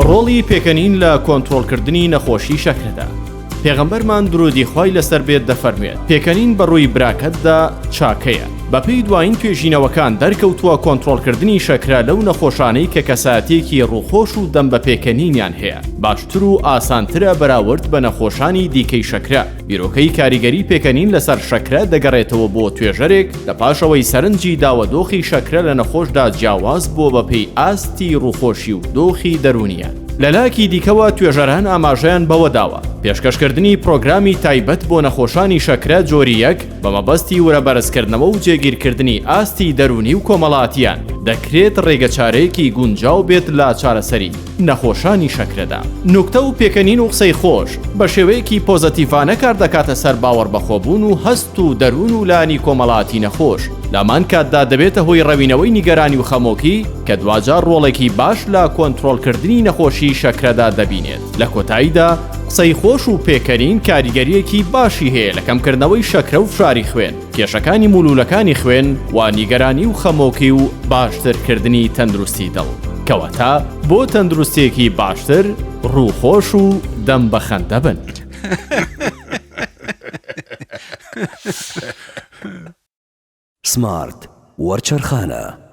ڕۆڵی پێکەنین لە کۆنترۆڵکردنی نەخۆشی شەکرەدا. پێغەمبەرمان درودی خوای لەسەر بێت دەفەرموێت، پێکەنین بە ڕووی براکەتدا چاکەیە. بەپێی دوایین توێژینەوەکان دەرکەوتووە کۆنترۆڵکردنی شەکرە لەو نەخۆشانەی کە کەسایەتیەکی ڕووخۆش و دەم بە پێکەنینیان هەیە باشتر و ئاسانترە بەراورد بە نەخۆشانی دیکەی شەکرە. بیرۆکەی کاریگەری پێکەنین لەسەر شەکرە دەگەڕێتەوە بۆ توێژەرێک لە پاش ئەوەی سەرنجی داوە دۆخی شەکرە لە نەخۆشدا جیاواز بووە بەپێی ئاستی ڕووخۆشی و دۆخی دەروونیان. لەلایەکی دیکەوە توێژەران ئاماژەیان بەوە داوە، پێشکەشکردنی پرۆگرامی تایبەت بۆ نەخۆشانی شەکرە جۆری یەک بە مەبەستی ورە بەرزکردنەوە و جێگیرکردنی ئاستی دەروونی و کۆمەڵاتییان، دەکرێت ڕێگەچارەیەکی گونجاو بێت لە چارەسەری نەخۆشانی شەکرەدا. نوکتە و پێکەنین و قسەی خۆش بە شێوەیەکی پۆزەتیڤانە کاردەکاتە سەر باوەڕبەخۆبوون و هەست و دەروون و لایەنی کۆمەڵاتی نەخۆش، لەهەمان کاتدا دەبێتە هۆی ڕەوینەوەی نیگەرانی و خەمۆکی کە دواجار ڕۆڵێکی باش لە کۆنترۆڵکردنی نەخۆشی شەکرەدا دەبینێت. لە کۆتاییدا قسەی خۆش و پێکەنین کاریگەرییەکی باشی هەیە لە کەمکردنەوەی شەکرە و فشاری خوێن، کێشەکانی مولوولەکانی خوێن و نیگەرانی و خەمۆکی و باشترکردنی تەندروستی دڵ. کەواتە بۆ تەندروستییەکی باشتر ڕووخۆش و دەم بە خەندە بن. سمارت وەرچەرخانە.